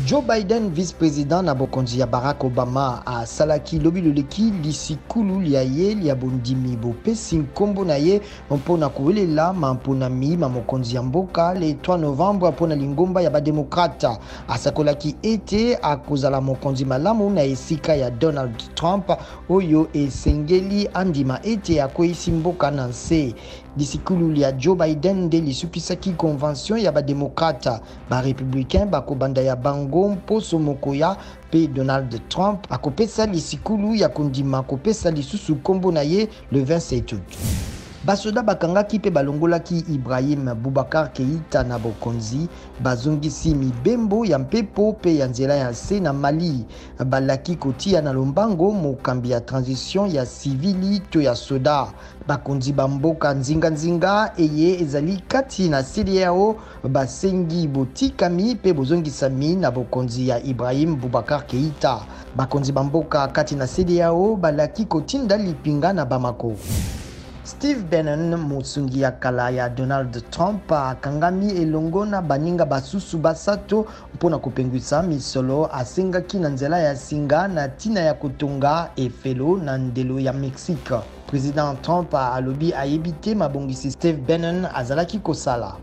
Joe Biden, vice-president na bokonzi ya Barack Obama, asalaki lobi loleki lisikulu lya ye lya bondimi bopesi nkombo na ye mpo na kowelela maponami ma mokonzi ya mboka le 3 novembre mpo na lingomba ya bademokrate. Asakolaki ete akozala mokonzi malamu na esika ya Donald Trump oyo esengeli andima ete akweyisi mboka na nse. Lisikulu lya Joe Biden nde lisukisaki convention ya bademokrate. Ba republicains bakobanda ya bango mposo mokoya mpe Donald Trump akopesa lisikulu ya kondima kopesa lisusu nkombo na ye le 27 août. Basoda bakangaki mpe balongolaki Ibrahim Boubacar Keïta na bokonzi, bazongisi mibembo ya mpepo mpe ya nzela ya nse na Mali. Balaki kotia na lombango mokambi ya transition ya sivili to ya soda. Bakonzi ba mboka nzinganzinga eye ezali kati na CEDEAO basengi botikami mpe bozongisami na bokonzi ya Ibrahim Boubacar Keïta. Bakonzi ba mboka kati na CEDEAO balaki kotinda lipinga na Bamako. Steve Bannon, mosungi ya kala ya Donald Trump, akangami elongo na baninga basusu basato mpo na kopengwisa misolo asengaki na nzela ya singa na ntina ya kotonga efelo na ndelo ya Mexique. President Trump alobi ayebi te mabongisi Steve Bannon azalaki kosala.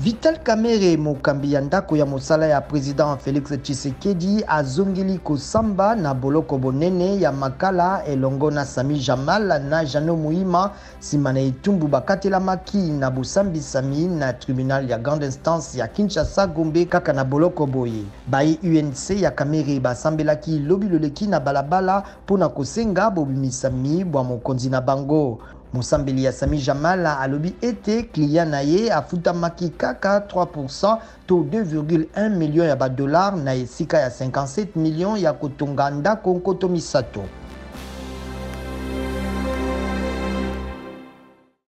Vital Kamerhe, mokambi ya ndako ya mosala ya president Felix Tshisekedi, azongeli kosamba na boloko bonene ya Makala elongo na Sami Jamal na Jeannot Muhima nsima na etumbu bakatelamaki na bosambisami na tribunal ya grande instance ya Kinshasa Gombe kaka na boloko boye. Bayi UNC ya Kamerhe basambelaki lobi loleki na balabala mpo na kosenga bobimisami bwa mokonzi na bango. Mosambeli ya Sami Jamal alobi ete client na ye afutamaki kaka 3% to 2,1 million ya ba dollars na esika ya 57 millions ya kotonga ndako 3000.